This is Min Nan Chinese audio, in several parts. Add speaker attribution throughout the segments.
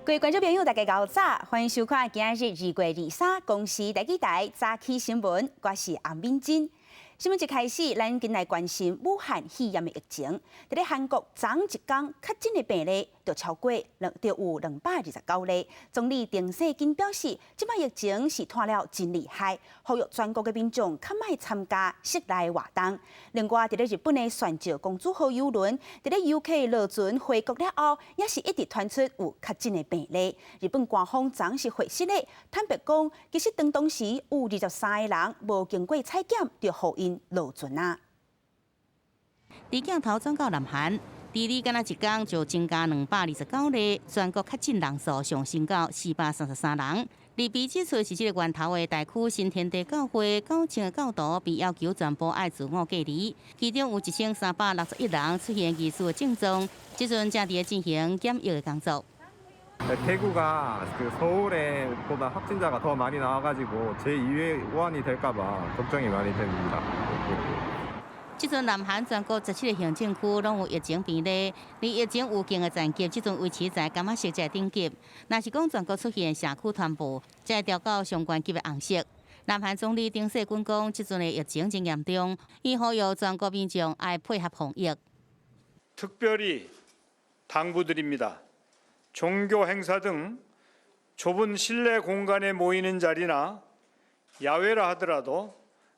Speaker 1: 各位觀眾朋友，大家𠢕早，歡迎收看今仔日2月23公視第二台早起新聞，我是洪敏珍。新聞一開始，咱緊來關心武漢肺炎的疫情。佇咧韓國，昨一工確診的病例就超過兩，就有229例。總理丁世金表示，這擺疫情是拖了真厲害，呼籲全國的民眾較莫參加室內活動。另外，佇咧日本的船隻公主號郵輪，佇咧遊客落船回國了後，也是一直傳出有確診的病例。日本官方昨是回釋咧，坦白講，其實當當時有23个人無經過採檢就予𪜶落船啊！
Speaker 2: 佇鏡頭轉到南韓，佇咧敢若一工就增加229例，全國確診人數上升到433人。特別指出是這个源頭的大區新天地教會9,000个教徒被要求全部愛自我隔離，其中有1361人出現疑似的症狀，這陣正佇咧進行檢疫的工作。
Speaker 3: 대구가 그 서울에보다 확진자가 더 많이 나와가지고 제2의 우한이 될까봐 걱정이 많이 됩니다.
Speaker 2: 這陣南韓全國17个行政區攏有疫情病例，而疫情有見的層級，這陣維持在柑仔色這个等級。若是講全國出現社區傳播，才會調到上懸級的紅色。南韓總理丁世均講，這陣的疫情真嚴重，伊呼籲全國民眾愛配合防疫。
Speaker 4: 특별히 당부드립니다. 종교 행사 등 좁은 실내 공간에 모이는 자리나 야외라 하더라도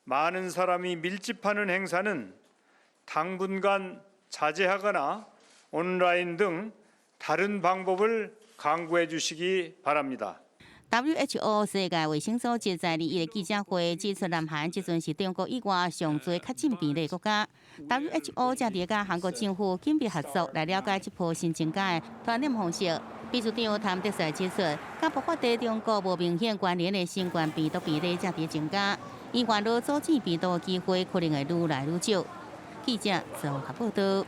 Speaker 4: 많은 사람이 밀집하는 행사는 당분간 자제하거나 온라인 등 다른 방법을 강구해 주시기 바랍니다.
Speaker 2: WHO 世界衛生組織在21的記者會指出，南韓這陣是中國以外上濟確診病例國家。WHO 正佇佮韓國政府緊密合作來了解這波新增加的傳染方式。秘書長譚德塞指出，佮爆發佇中國無明顯關聯的新冠病毒病例正佇增加，伊煩惱阻止病毒的機會可能會愈來愈少。記者綜合報道。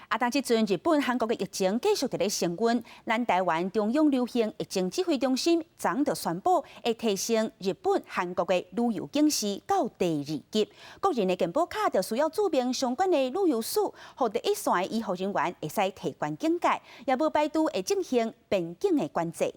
Speaker 1: 啊，但這陣日本、韓國的疫情繼續佇咧升溫，咱台灣中央流行疫情指揮中心昨就宣布，會提升日本、韓國的旅遊警示到第二級。個人的健保卡就需要註明相關的旅遊史，予第一線的醫護人員會使提懸警戒，也無排除會進行邊境的管制。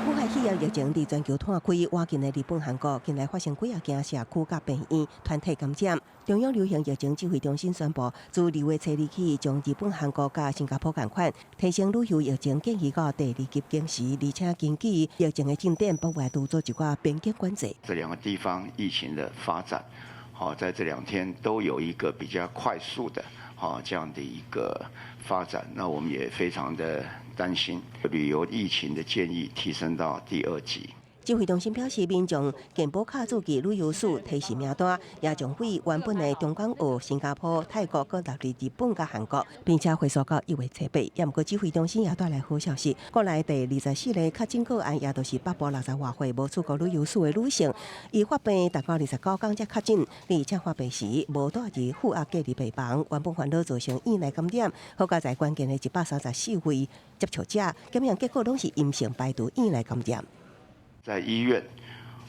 Speaker 5: 武漢肺炎疫情佇全球湠開，倚近的日本、韓國近來發生幾仔間社區佮病院團體感染。中央流行疫情指揮中心宣布，自2月初2起，將日本、韓國佮新加坡仝款，提升旅遊疫情建議到第二級警示，而且根據疫情的進展，不排除做一寡邊境管制。
Speaker 6: 這兩個地方疫情的發展，好，在這兩天都有一個比較快速的，好這樣的一個發展，那我們也非常的擔心，旅遊疫情的建議提升到第二級。
Speaker 5: 指揮中心表示，民眾健保卡註記旅遊史提示名單，也將會原本的中港澳、新加坡、泰國，閣納入日本佮韓國，並且回溯到1月初8。也毋過指揮中心也帶來好消息，國內第24例確診個案，也就是北部60外歲無出國旅遊史的女性，伊發病達到29工才確診，而且發病時無蹛佇負壓隔離病房，原本煩惱造成院內感染，好佳哉關鍵的134位接觸者，檢驗結果攏是陰性，排除院內感染。
Speaker 6: 在醫院，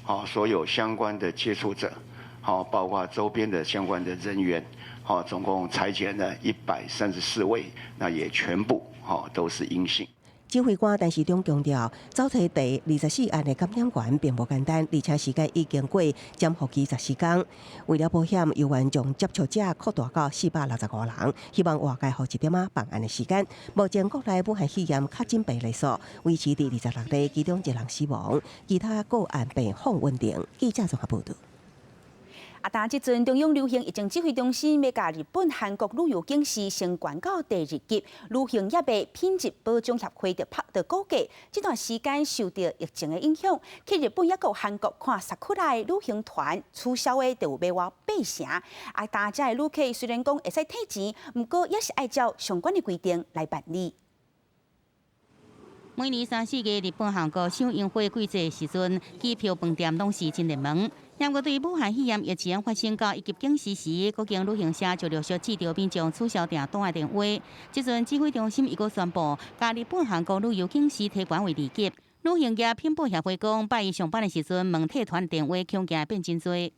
Speaker 6: 好，所有相關的接觸者，好，包括周邊的相關的人員，好，總共採檢了134位，那也全部，好，都是陰性。
Speaker 5: 指揮官陳時中強調，找出第24案的感染源並無簡單，而且時間已經過潛伏期14工。為了保險，猶原將接觸者擴大到465人，希望外界予一點仔放安的時間。目前國內武漢肺炎確診病例數維持佇26例，其中一人死亡，其他個案病況穩定。記者綜合報道。
Speaker 1: 啊！但這陣中央流行疫情指揮中心欲共日本、韓國旅遊警示升懸到第二級，旅行業的品質保障協會就拍就估計，這段時間受著疫情的影響，去日本抑閣韓國看桜的旅行團取消的就有欲倚八成。啊，大家的旅客雖然講會使退錢，毋過也是愛照相關的規定來辦理。
Speaker 2: 每年三四月，日本、韓國賞櫻花季節時陣，機票飯店攏是真熱門。不過對武漢肺炎疫情發生到一級警示時，各間旅行社就陸續接著民眾取消訂單的電話。這陣指揮中心又閣宣布，共日本、韓國旅遊警示提懸為二級。旅行業品保協會講，拜一上班的時陣，問退團電話恐驚會變真濟。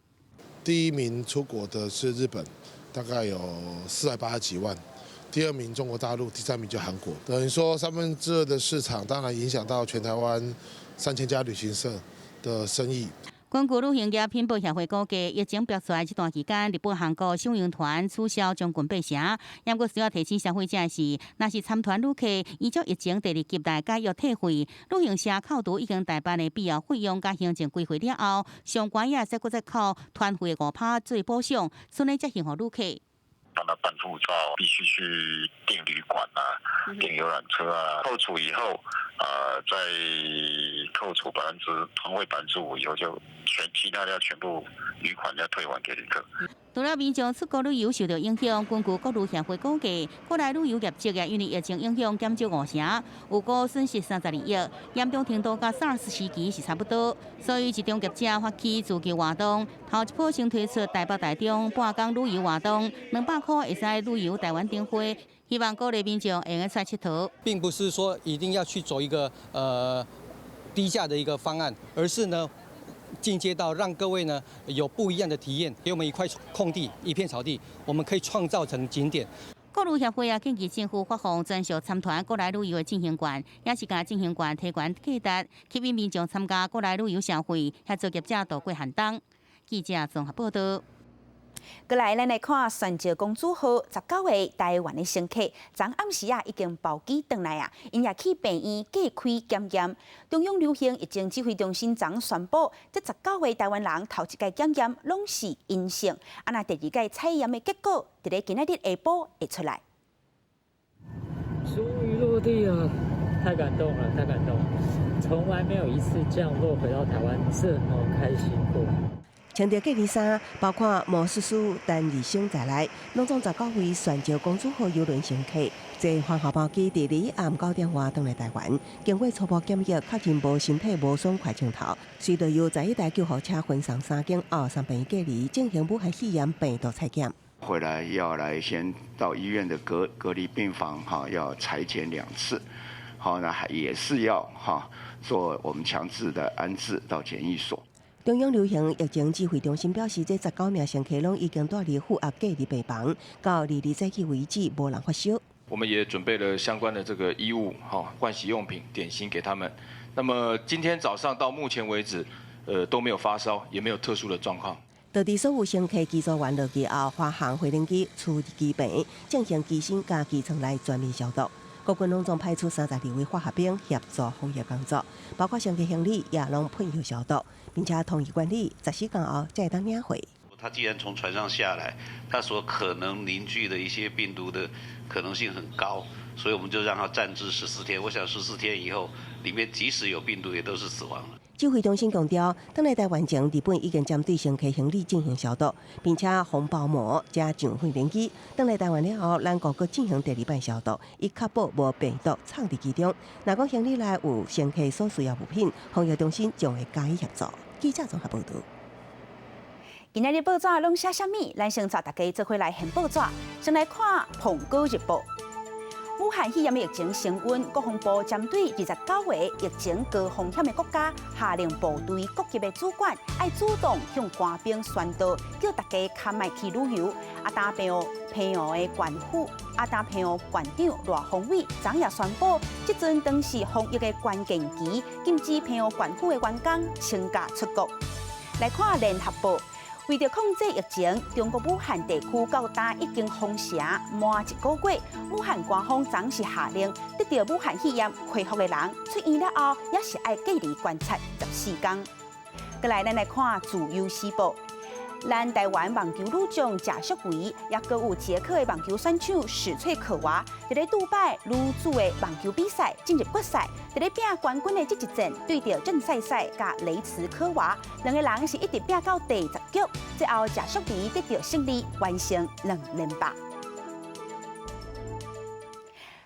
Speaker 7: 第一名出國的是日本，大概有480幾萬。第二名中國大陸，第三名就韓國。等於說2/3的市場，當然影響到全台灣3000家旅行社的生意。
Speaker 2: 根據旅行業品報協會估計，疫情爆出來這段期間，日本、韓國賞遊團取消將近八成。不過需要提醒消費者的是，若是參團旅客依照疫情第二級來解約退費，旅行社扣除已經代辦的必要費用佮行政規費了後，上懸也會使閣再扣團費的5趴做補償，算呢才還予旅客。
Speaker 8: 幫他辦護照，必須去訂旅館啊，訂遊覽車啊，扣除以後，再扣除團費5%以後，就全其他要全部餘款要退還給旅客。
Speaker 2: 除了民眾出國旅遊受到影響，根據國旅協會估計，國內旅遊業績也因為疫情影響減少五成，預估損失32億，嚴重程度佮 SARS 時期是差不多。所以，一眾業者發起自救活動，頭一波先推出台北、台中半工旅遊活動，200塊會使旅遊台灣燈會，希望鼓勵民眾會用出來𨑨迌。
Speaker 9: 並不是說一定要去走一個低價的一個方案，而是呢，進階到讓各位呢有不一樣的體驗，給我們一塊空地、一片草地，我們可以創造成景點。
Speaker 2: 國旅協會也建議政府發放專屬參團國內旅遊的振興券，也是共振興券提懸價值，吸引民眾參加國內旅遊消費，協助業者度過寒冬。記者綜合報道。
Speaker 1: 過來，咱來看船石公主號19個台灣的乘客，昨暗時啊已經包機轉來啊，𪜶也去病院隔開檢驗。中央流行疫情指揮中心昨宣布，這十九個台灣人頭一擺檢驗攏是陰性，啊，若第二擺採驗的結果，佇咧今仔日下晡會出來。
Speaker 10: 終於落地了，太感動了，太感動了！從來沒有一次降落回到台灣這麼開心過。
Speaker 5: 穿著隔離衫，包括魔術師陳日升在內，攏總十九位船石公主號郵輪乘客，坐環球包機佇禮暗9點外轉來台灣，經過初步檢疫，確認無身體無損快槍頭，隨著由11台救護車分送三間奧三病院隔離，進行武漢肺炎病毒採檢。
Speaker 6: 回來要來先到醫院的隔離病房哈，要採檢兩次，好，那還也是要哈做我們強制的安置到檢疫所。
Speaker 5: 中央流行疫情指揮中心表示，這十九名乘客攏已經蹛佇負壓隔離病房，到22早起為止，無人發燒。
Speaker 11: 我們也準備了相關的這個衣物、哈盥洗用品、點心給他們。那麼今天早上到目前為止，都沒有發燒，也沒有特殊的狀況。
Speaker 5: 佇佇所有乘客機組員落機後，華航飛行機處機棚進行機身佮機艙內全面消毒。國軍攏總派出32位化學兵協助防疫工作，包括乘客行李也攏噴藥消毒，並且統一管理，14天後才會當領回。
Speaker 12: 他既然從船上下來，他所可能凝聚的一些病毒的可能性很高，所以我們就讓他暫置十四天。我想十四天以後，裡面即使有病毒，也都是死亡了。
Speaker 5: 指揮中心強調，轉來台灣前，日本已經針對乘客行李進行消毒，並且封包膜才上飛行機。轉來台灣了後，咱閣閣進行第二擺消毒，以確保無病毒藏佇其中。若講行李內有乘客所需要物品，防疫中心將會加以協助。記者綜合報導。
Speaker 1: 今仔日報紙攏寫啥物？咱先帶大家做伙來掀報紙，先來看《蘋果日報》。武漢肺炎疫情升溫，國防部針對29個疫情高風險的國家，下令部隊各級的主管愛主動向官兵宣導，叫大家較莫去旅遊。啊，擔澎湖的縣府，啊，擔澎湖縣長賴鴻偉昨夜宣布，這陣當是防疫的關鍵期，禁止澎湖縣府的員工請假出國。來看聯合報。為著控制疫情，中國武漢地區到今已經封城滿一個月。武漢官方昨是下令，得著武漢肺炎恢復的人出院了後，也是愛隔離觀察14天。過來，咱來看《自由時報》。咱台灣網球女將謝淑薇，也閣有捷克的網球選手史翠可娃，佇咧杜拜女子的網球比賽進入決賽，佇咧拼冠軍的這一戰，對著鄭賽賽佮雷茨科娃兩個人是一直拼到第10局，最後謝淑薇得著勝利，完成兩連霸。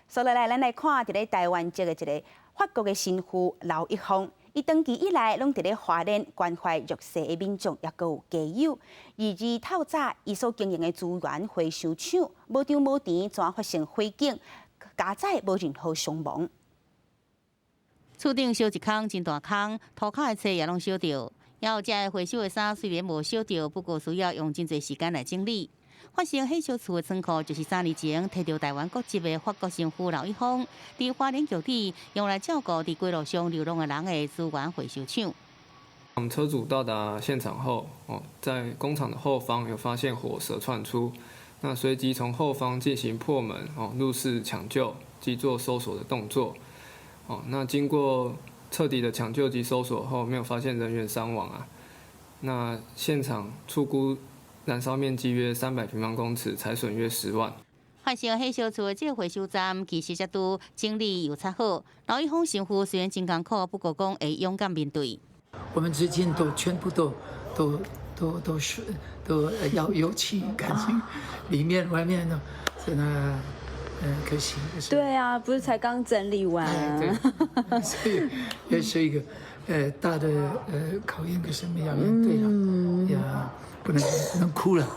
Speaker 1: 所以來，咱來看佇咧台灣籍的一個法國的神父劉一峰。伊長期以來攏佇咧花蓮關懷弱勢的民眾，抑閣有家友。22透早，伊所經營的資源回收廠無張無甜，怎發生火警？加載無任何傷亡。
Speaker 2: 厝頂燒一空真大空，塗跤的冊也攏燒著。猶有遮的回收的衫雖然無燒著，不過需要用真濟時間來整理。發生火燒厝的倉庫，就是3年前提著臺灣國籍的法國神父劉一峰，佇花蓮橋底用來照顧佇街路上流浪的人的資源回收廠。
Speaker 13: 我們車組到達現場後，哦，在工廠的後方有發現火舌竄出，那隨即從後方進行破門，哦，入室搶救及做搜索的動作，哦，那經過徹底的搶救及搜索後，沒有發現人員傷亡啊。那現場初估燃燒面積約300平方公尺，財損約10萬。
Speaker 2: 發生火燒厝的這個回收站，其實才拄整理油漆好。劉一峰神父雖然真艱苦，不過講會勇敢面對。
Speaker 14: 我們最近都全部都是都要油漆乾淨，裡面外面都真的可惜。
Speaker 15: 對啊，不是才剛整理完。
Speaker 14: 對，所以也是一個大的考驗，可是要面對了，呀，不能哭了。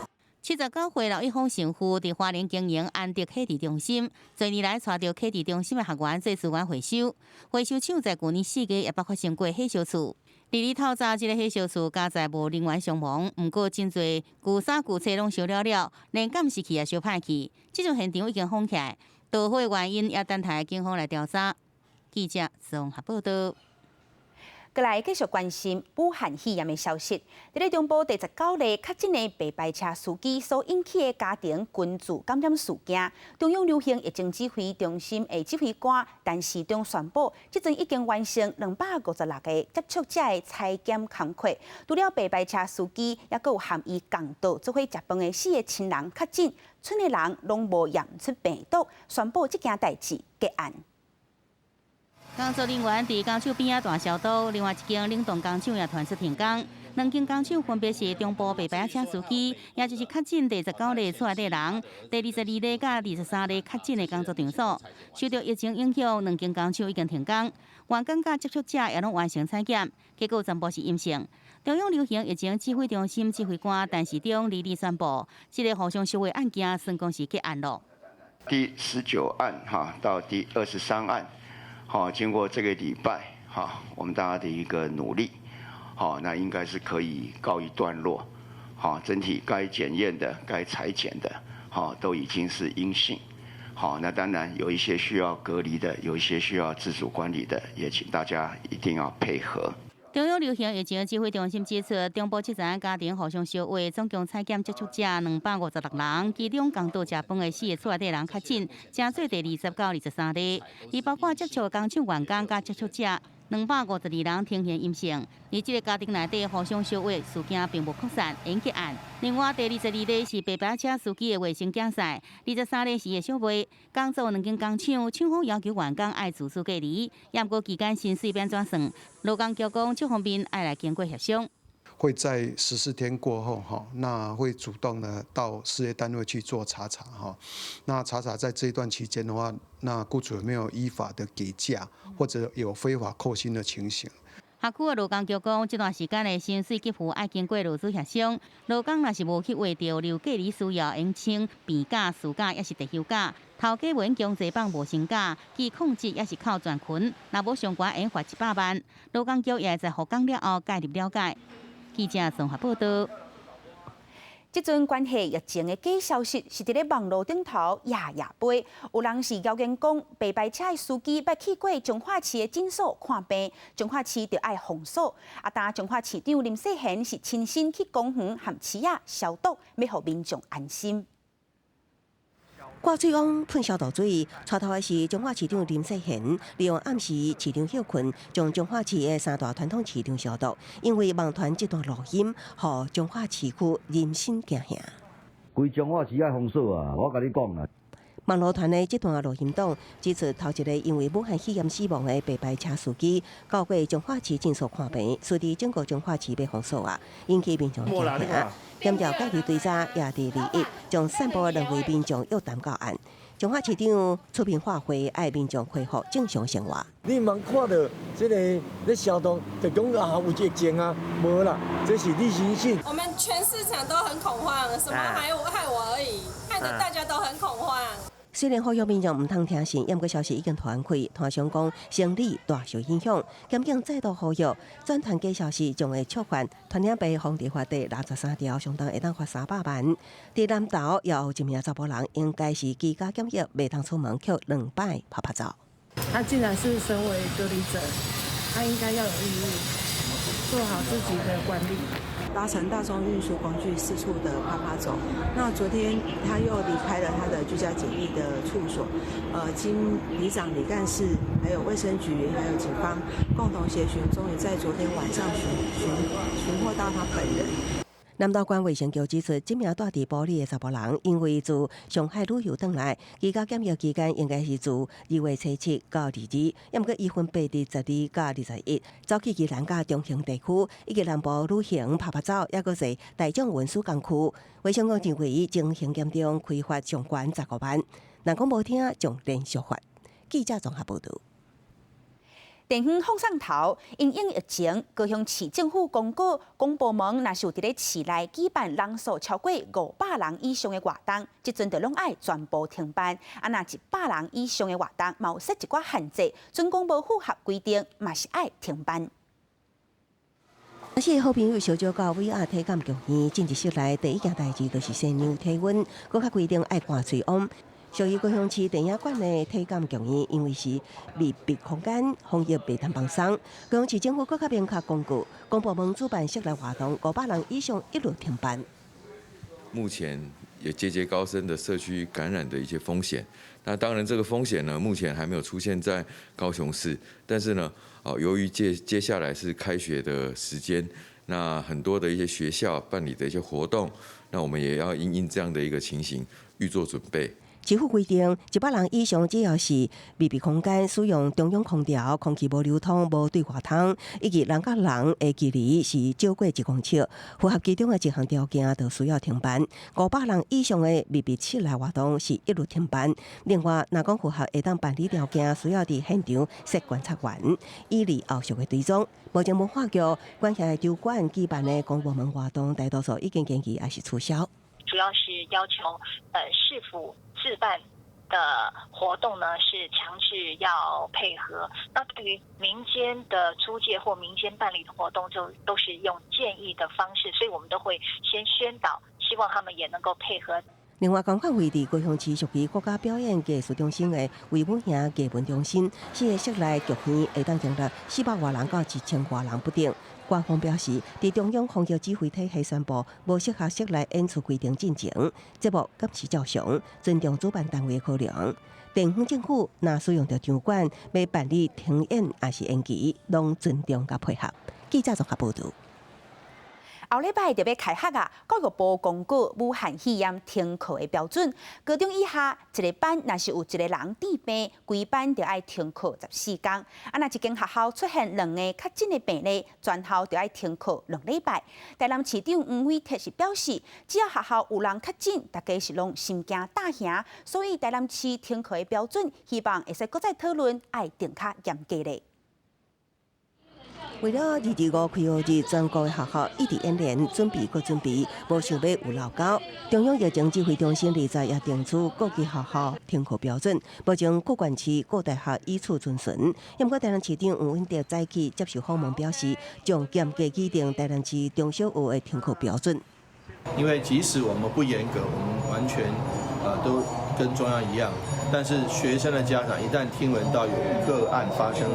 Speaker 2: 79歲劉一峰神父佇花蓮經營安德啟智中心，多年來帶著啟智中心的學員做資源回收。回收廠在舊年4月也捌發生過火燒厝。二日透早，這个火燒厝佳哉無人員傷亡，毋過真濟舊衫舊冊攏燒了了，連監視器也燒歹去。這陣現場已經封起來，導火原因也等待警方來調查。記者綜合報道。
Speaker 1: 過來繼續關心武漢肺炎的消息。佇咧中部第19例確診的白牌車司機所引起的家庭群聚感染事件，中央流行疫情指揮中心的指揮官陳時中宣布，這陣已經完成256個接觸者的採檢工課。除了白牌車司機，猶閣有含伊仝桌做伙食飯的四個親人確診，賰的人攏無驗出病毒，宣布這件代誌結案。
Speaker 2: 工作人員佇工廠邊仔大消毒，另外一間冷凍工廠也傳出停工。兩間工廠分別是中部白牌車司機，也就是確診第十九例厝內底人，第22例佮23例確診的工作場所。受著疫情影響，兩間工廠已經停工，員工佮接觸者也攏完成採檢，結果全部是陰性。中央流行疫情指揮中心指揮官陳時中二日宣布，這个互相相會案件算講是結案咯。
Speaker 6: 第19案哈到第23案。好，經過這個禮拜，哈，我們大家的一個努力，好，那應該是可以告一段落。好，整體該檢驗的、該採檢的，好，都已經是陰性。好，那當然有一些需要隔離的，有一些需要自主管理的，也請大家一定要配合。
Speaker 2: 中央流行疫情指揮中心指出，中部這層家庭互相相會，總共採檢接觸者256人，其中仝桌食飯的四個厝內底人確診，成做第20到23例，而包括接觸工廠員工佮接觸者252人呈現陰性。而這个家庭內底互相相會事件並無擴散，已結案。另外，第22例是白牌車司機的衛生競賽，23例是伊的小妹。工作兩間工廠，廠方要求員工愛自主隔離，毋過期間薪水欲按怎算？勞工局講，這方面愛來經過協商。
Speaker 16: 會在14天過後，哈，那會主動的到事業單位去做查查，哈，那查查在這一段期間的話，那雇主有沒有依法的給假，或者有非法扣薪的情形？
Speaker 2: 轄區的勞工局講，這段時間的薪水給付愛經過勞資協商。勞工若是無去畫著留隔離需要，應請病假、事假抑是特休假。頭家袂強制放無薪假，其控制抑是扣全勤。若無上懸，會罰100萬。勞工局也會在復工了後介入了解。記者綜合報道。
Speaker 1: 這陣關係疫情的假消息是佇咧網路頂頭夜夜飛，有人是謠言講白牌車的司機捌去過彰化市的診所看病，彰化市就愛封鎖。啊，但彰化市長林世賢是親身去公園和市仔消毒，欲予民眾安心。
Speaker 5: 掛喙甕噴消毒水，帶頭的是彰化市長林世賢，利用暗時市場歇睏，將彰化市的三大傳統市場消毒。因為網傳這段錄音，予彰化市區人心驚嚇。
Speaker 17: 規彰化市愛封鎖啊！我共你講啊。
Speaker 5: 網路傳的這段錄音檔指出，頭一个因為武漢肺炎死亡的白牌車司機，到過彰化市診所看病，隨佇整個彰化市欲封鎖啊，引起民眾驚嚇。檢調家己追查也佇21，將散布的兩位民眾約談到案。彰化市長出面化會，愛民眾恢復正常生活。
Speaker 18: 你毋通看著這个咧消毒，就講啊有疫情啊，無啦，這是例行性。
Speaker 19: 我們全市場都很恐慌，什麼害我害我而已，害得大家都很恐慌。
Speaker 5: 雖然呼籲民眾毋通聽信，毋過消息已經傳開，團商講生理大受影響。檢警再度呼籲，轉傳假消息將會觸犯傳染病防治法第63條，相當會當罰300萬。佇南投也有一名查埔人，應該是居家檢疫，袂通出門，予兩擺趴趴走。
Speaker 19: 他既然是身為隔離者，他應該要有義務做好自己的管理。
Speaker 20: 搭乘大眾運輸工具四處的趴趴走。那昨天他又離開了他的居家檢疫的處所，經里長李幹事、還有衛生局、還有警方共同協尋，終於在昨天晚上尋獲到他本人。
Speaker 5: 南投縣衛生局指出，這名蹛佇埔里的查埔人，因為自上海旅遊轉來，居家檢疫期間應該是自2月初7到22，毋過伊分別佇12佮21，走去宜蘭佮中興地區，以及南部旅行趴趴走，猶閣坐大眾運輸工具。衛生局認為情形嚴重，開罰上懸15萬。若講無聽，將連續罰。記者綜合報導。
Speaker 1: 電園放送頭，因應疫情，高雄市政府公告，公部門若是有佇咧市內舉辦人數超過500人以上的活動，這陣就攏愛全部停辦。啊，若100人以上的活動，嘛有設一寡限制，準講無符合規定，嘛是愛停辦。
Speaker 5: 是好朋友相招到偉亞體感劇院進入室內，第一件代誌就是先量體溫，閣較規定愛掛喙罨。屬於高雄市電影館的體感劇院，因為是密閉空間，防疫袂當放鬆。高雄市政府閣較明確公告，公部門主辦室內活動，500人以上一律停辦。
Speaker 21: 目前也節節高升的社區感染的一些風險，那當然這個風險呢，目前還沒有出現在高雄市，但是呢，哦，由於接下來是開學的時間，那很多的一些學校辦理的一些活動，那我們也要因應這樣的一個情形，預做準備。
Speaker 5: 政府規定，100人以上只要是密閉空間，使用中央空調，空氣無流通、無對外窗，以及人佮人的距離是少過1公尺，符合其中的一項條件，就需要停辦。500人以上的密閉室內活動是一律停辦。另外，若講符合會當辦理條件，需要佇現場設觀察員，以利後續的追蹤。目前文化局管轄的場館舉辦的公部門活動，大多數已經延期抑是取消。
Speaker 22: 主要是要求，市府自辦的活動呢，是強制要配合。那對於民間的租借或民間辦理的活動，就都是用建議的方式，所以我們都會先宣導，希望他們也能夠配合。
Speaker 5: 另外，仝款位佇高雄市屬於國家表演藝術中心的衛武營藝文中心，四个室內劇院會當容納400外人到1000外人不等。官方表示，佇中央防疫指揮體系宣布無適合室內演出規定進前，節目暫時照常，尊重主辦單位的考量。地方政府若使用著場館，欲辦理停演抑是延期，攏尊重佮配合。記者綜合報導。
Speaker 1: 後禮拜就欲開學啊！教育部公告武漢肺炎停課的標準，高中以下一个班若是有一个人佇病，規班就愛停課14天。啊，若一間學校出現兩个確診的病例，全校就愛停課2禮拜。台南市長黃偉哲是表示，只要學校有人確診，大家是攏心驚膽驚，所以台南市停課的標準，希望會使閣再討論，愛定較嚴格咧。
Speaker 5: 為了225開學日，全國的學校一直演練，準備閣準備，無想欲有漏溝。中央疫情指揮中心20也定出各級學校停課標準，目前各縣市、各大學依此遵循。毋過台南市長黃偉哲早起接受訪問表示，將嚴格擬定台南市中小學的停課標準。
Speaker 23: 因為即使我們不嚴格，我們完全都跟中央一樣，但是學生的家長一旦聽聞到有個案發生，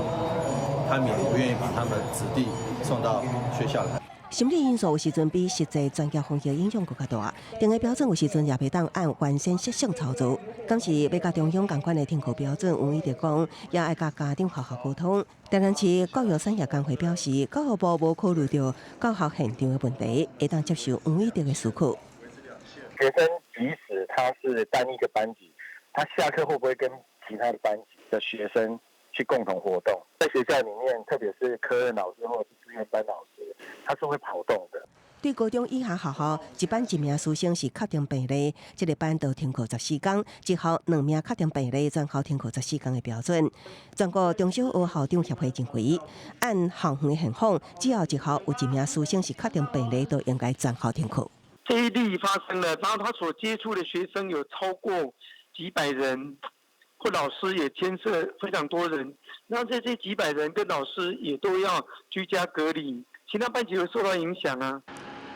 Speaker 23: 他們也不願意把他們子弟送到學校來。
Speaker 5: 心理因素有時陣比實際專業風險影響閣較大。定的標準有時陣也袂當按原先設想操作。敢是欲佮中央仝款的停課標準，黃偉哲講也愛佮家長學校溝通。台南市教育產業工會表示，教育部無考慮著教學現場的問題，會當接受黃偉哲的思考。
Speaker 8: 學生即使他是單一個班級，他下課會不會跟其他的班級的學生去共同活動？在學校裡面，特別是科任老師或者是資源班老師，他是會跑動的。
Speaker 5: 對高中以下學校，一班一名師生是確定病例，這個班就停課14天；一校兩名確定病例，全校停課十四天的標準。全國中小學校長協會認為，按校園的現況，只要一校有一名師生是確定病例，都應該全校停課。
Speaker 24: 這一例發生了，然後他所接觸的學生有超過
Speaker 3: 幾百人，或老師也牽涉非常多人，那這些幾百人跟老師也都要居家隔離，其他班級會受到影響啊。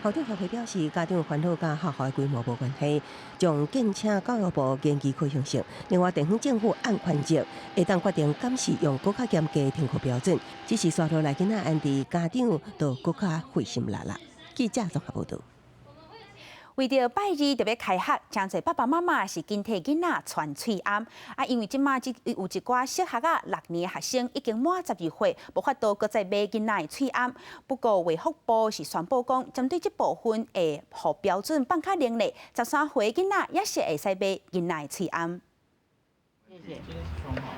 Speaker 5: 校長協會表示，家長煩惱佮學校的規模無關係，將建請教育部研究可行性。另外，地方政府按權責會當決定敢是用閣較嚴格停課標準，只是紲落來囡仔安置家長就閣較費心力啦。記者綜合報導。
Speaker 1: 為著拜二就欲開學，誠濟爸爸媽媽是緊替囡仔傳喙罨啊！因為這馬這有一寡小學仔6年的學生已經滿12歲，無法度閣再買囡仔的喙罨。不過衛福部是宣布講，針對這部分會予標準放較靈咧，13歲囡仔也是會使買囡仔的喙罨。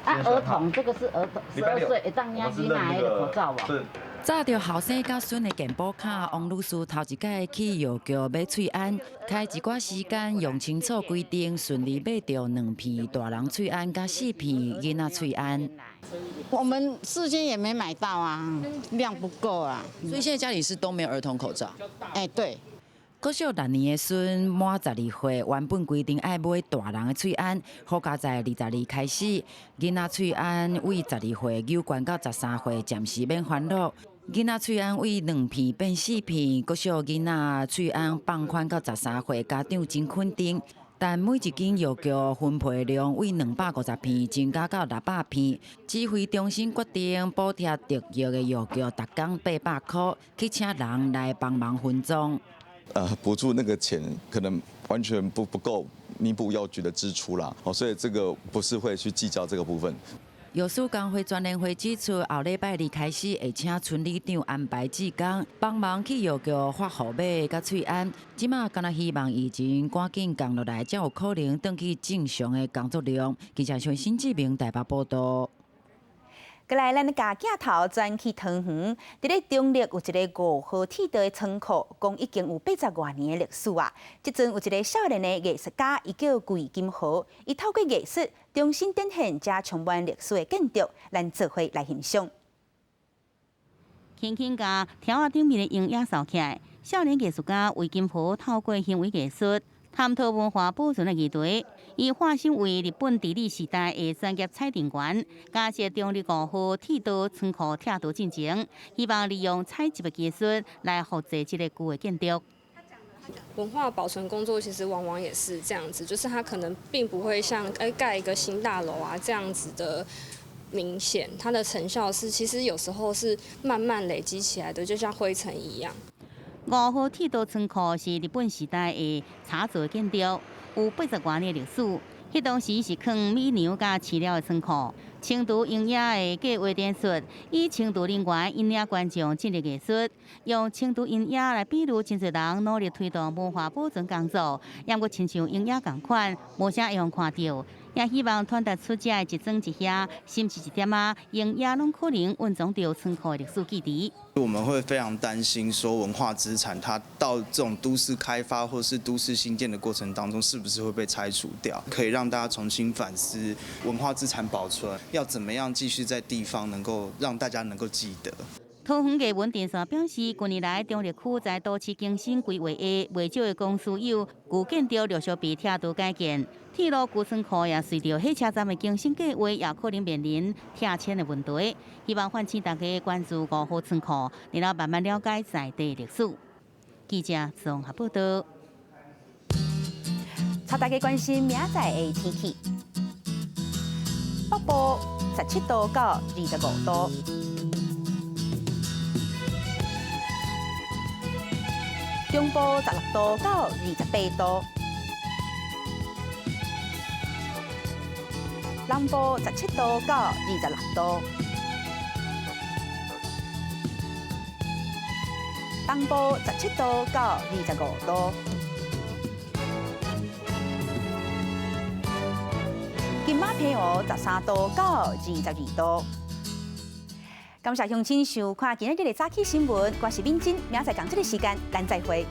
Speaker 4: 啊，兒童這個是兒童，12歲會當領囡仔的口罩無？
Speaker 7: 紮著後生佮孫的健保卡，王女士頭一擺去藥局買喙罨，開一寡時間，用清楚規定，順利買著兩片大人喙罨佮四片囡仔喙罨。
Speaker 4: 我們事先也沒買到啊，量不夠啊，
Speaker 7: 所以現在家裡是都沒有兒童口罩。
Speaker 4: 哎，對。
Speaker 7: 國小6年的孫滿12歲，原本規定愛買大人的喙罨，好佳哉22開始，囡仔喙罨為12歲又懸到13歲，暫時免煩惱。囡仔喙罨為兩片變四片，國小囡仔喙罨放寬到13歲，家長真肯定。但每一間藥局分配量為250片增加到600片。指揮中心決定補貼特約的藥局，逐工800塊，去請人來幫忙分裝。
Speaker 24: 補助那個錢可能完全不夠彌補藥局的支出啦，哦，所以這個不是會去計較這個部分。
Speaker 7: 藥師公會全聯會指出，後禮拜二開始會請村里長安排志工幫忙去藥局發號碼佮喙罨。這馬敢若希望疫情趕緊降落來，才有可能轉去正常的工作量。記者新志明台北報導。
Speaker 1: 過來，咱共鏡頭轉去桃園，佇咧中壢有一个5號鐵道的倉庫，講已經有80外年的歷史啊。這陣有一个少年的藝術家，伊叫魏金豪，伊透過藝術重新展現這充滿歷史的建築，咱做伙來欣賞。
Speaker 2: 輕輕共柱仔頂面的蠅仔掃起來，少年藝術家魏金豪透過行為藝術探討文化保存的議題，伊化身為日本治理時代的專業採訂員，加設中壢5號鐵道倉庫拆除進前，希望利用採集的技術來復製這个舊的建築。
Speaker 25: 文化保存工作其實往往也是這樣子，就是它可能並不會像蓋一個新大樓啊這樣子的明顯，它的成效是其實有時候是慢慢累積起來的，就像灰塵一樣。
Speaker 2: 5號鐵道倉庫是日本時代的茶座建築，有80外年歷史。彼當時是囥米糧佮飼料的倉庫。清除蠅仔的計畫展出，以清除人員引領觀眾進入藝術，用清除蠅仔來比喻真濟人努力推動文化保存工作，猶閣親像蠅仔仝款，無啥會予看著。也希望傳達出這一磚一瓦，甚至一點仔蠅仔攏可能蘊藏著倉庫的歷史記憶。
Speaker 26: 我們會非常擔心，說文化資產它到這種都市開發或是都市興建的過程當中，是不是會被拆除掉？可以讓大家重新反思文化資產保存，要怎麼樣繼續在地方能夠讓大家能夠記得。
Speaker 2: 桃園藝文電視表示，近年來中壢區在都市更新規劃下，袂少的公私有舊建築陸續被拆除改建，鐵路舊倉庫也隨著火車站的更新計劃，也可能面臨拆遷的問題。希望喚起大家關注5號倉庫，然後慢慢了解在地歷史。記者綜合報導。
Speaker 1: 帶大家關心明仔載的天氣，北部17度到25度。中部16度到28度，南部17度到26度，東部17度到25度，金馬澎湖13度到22度。感謝鄉親收看今仔日的早起新聞，我是敏珍，明仔載仝這个時間，咱再會。